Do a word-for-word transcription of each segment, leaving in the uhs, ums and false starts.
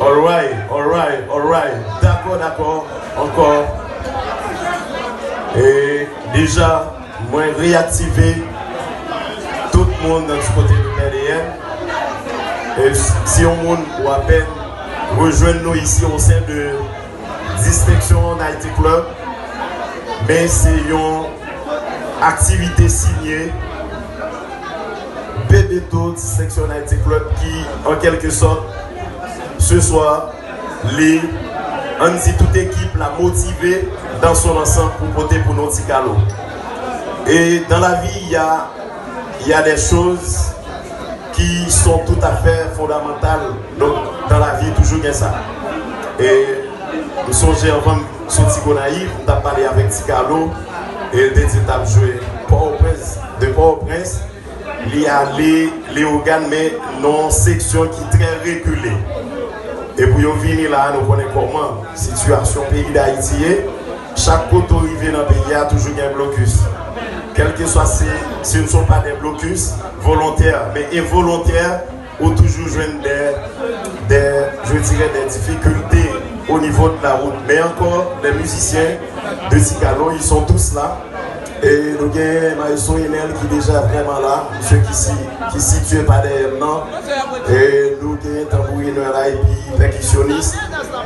Alright, alright, alright. Dakò, dakò, ankò. E deja, mwen reyaktive tout moun nan ti kote de P D M. E si yon moun ou apèn rejwenn nou isi o sen de Distinction Night Club, men se yon aktivite sinye Bebeto Distinction Night Club ki, an kèlke sòt, se swa, li, ann di tout ekip la motive dans son ensemble pou pote pou nou Ti Kalo. Et dans la vie, il y a, il y a des choses qui sont tout à fait fondamentales. Donc, dans la vie, toujou gen sa. E m sonje anvan m soti Gonayiv, m t ap pale avèk Ti Kalo, e l te di l t ap jwe Pòtoprens, de Pòtoprens, li ale Leyogàn, men nan yon seksyon ki trè rekile. E pou yo vini la, nou konnen kòman sitiyasyon peyi Dayiti ye. Chak kote w rive nan peyi a, toujou gen blokis. Kèlkeswa se, ce ne sont pas des blocus volontaires, men envolontè, ou toujou jwenn de, de, je dirais, des difficultés au niveau de la route. Men ankò, les musiciens de Ti Kalo, ils sont tous là. E nou gen Maestro Enel ki deja vrèman la, misye ki si, ki sitiye pa dèyè m nan. E nou gen tanbourinè la epi pèkisyonis.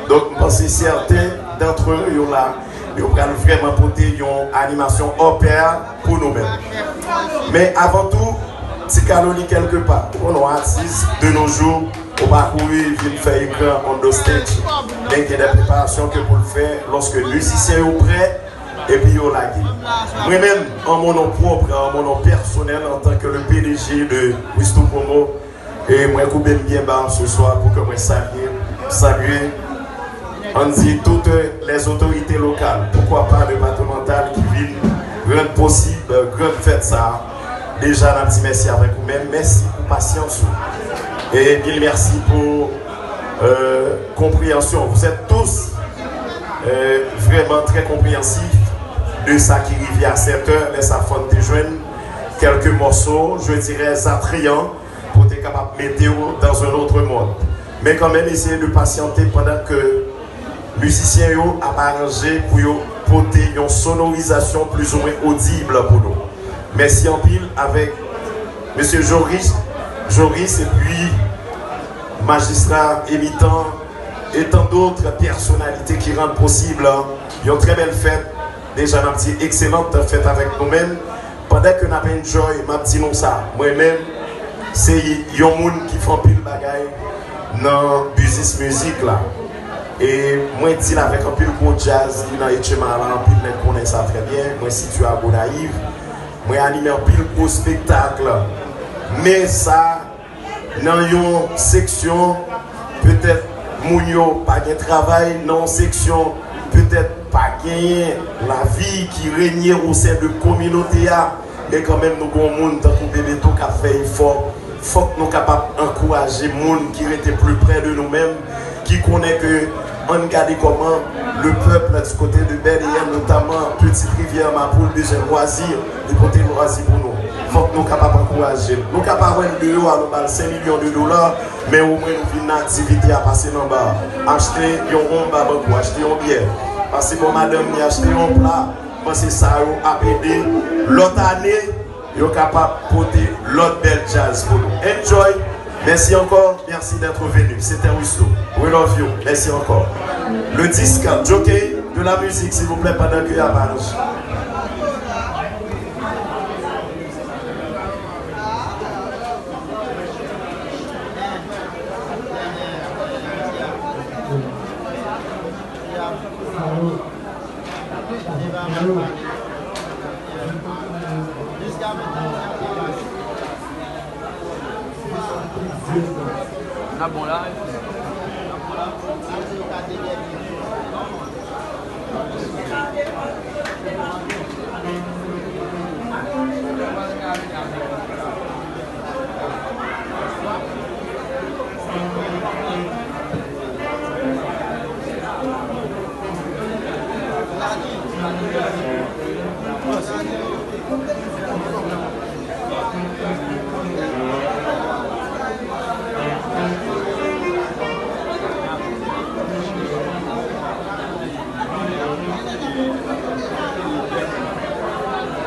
Donk, m panse sèten dantre yo la, yo pral vrèman pote yon animasyon hors pair pou nou menm. Men avan tou, Ti Kalo li kèlke pa. Ou konnen yon atis de nos jours, ou pa kouri vin fè ekran on the stage. Men gen de preparasyon ke pou l fè lòske mizisyen yo prè, epi yo lage. Mwen menm, an mon non pwòp, an mon non pèsonèl, antanke le P D G de Wisto Promo, e mwen koube m byen ba se swa pou ke mwen salye, salye, ann di, tout, euh, les autorités locales, pourquoi pas départementales, ki vin rann posib, euh, grann fèt sa a. Deja, n ap di mèsi avèk ou menm. Mèsi pou pasyans ou. E mil mèsi pou, euh, konpreyansyon. Vous êtes tous, euh, vraiment très compréhensifs de sa ki rive a sèt è, lè sa fò n te jwenn kèlke mòso, je dirais, atrayan, pou te kapab mete w dans un autre monde. Men kanmenm, eseye de pasyante pandan ke mizisyen yo ap aranje pou yo pote yon sonorizasyon plizoumwen odib pou nou. Mèsi anpil avèk mesye Joris, Joris epi majistra Emitan, et tant d'autres personnalités ki rann posib yon trè bèl fèt. Deja, n ap di ekselant fèt avèk nou menm. Pandan ke n ap enjoy, m ap di nou sa, mwen menm, se yon moun ki fè anpil bagay nan biznis mizik la. E mwen deal avèk anpil gwo djaz, li nan H M A la, anpil nèg konnen sa trè byen. Mwen sitiye a Gonayiv. Mwen anime anpil gwo espektak. Men sa, nan yon seksyon, petèt moun yo pa gen travay, nan yon seksyon, petèt pa genyen lavi ki renye o sen de kominote a, men kanmenm nou gen yon moun tankou Bebeto k ap fè efò. Fòk nou kapab ankouraje moun ki rete pli pre de nou menm, ki konnen ke ann gade kòman le peuple du côté de Bèleyè, notamment Petite Rivière, Mapoule, bezwen lwazi, li pote lwazi pou nou. Fòk nou kapab ankouraje l. Nou ka pa wè l deyò a, nou ba l senk milyon de dola, men omwen nou vin nan aktivite a, pase nan ba a. Achte yon wonm ba bank ou, achte yon byè. Pase bò madanm ni, achte yon pla. Panse sa yo ap ede lòt ane, yo kapab pote lòt bèl djaz pou nou. Enjoy! Mèsi ankò, merci d'être venu. C'était Wisto. We love you. Mèsi ankò. Le disque, jockey de la musique, s'il vous plaît, pandan ke y ap aranje. N ap bon la.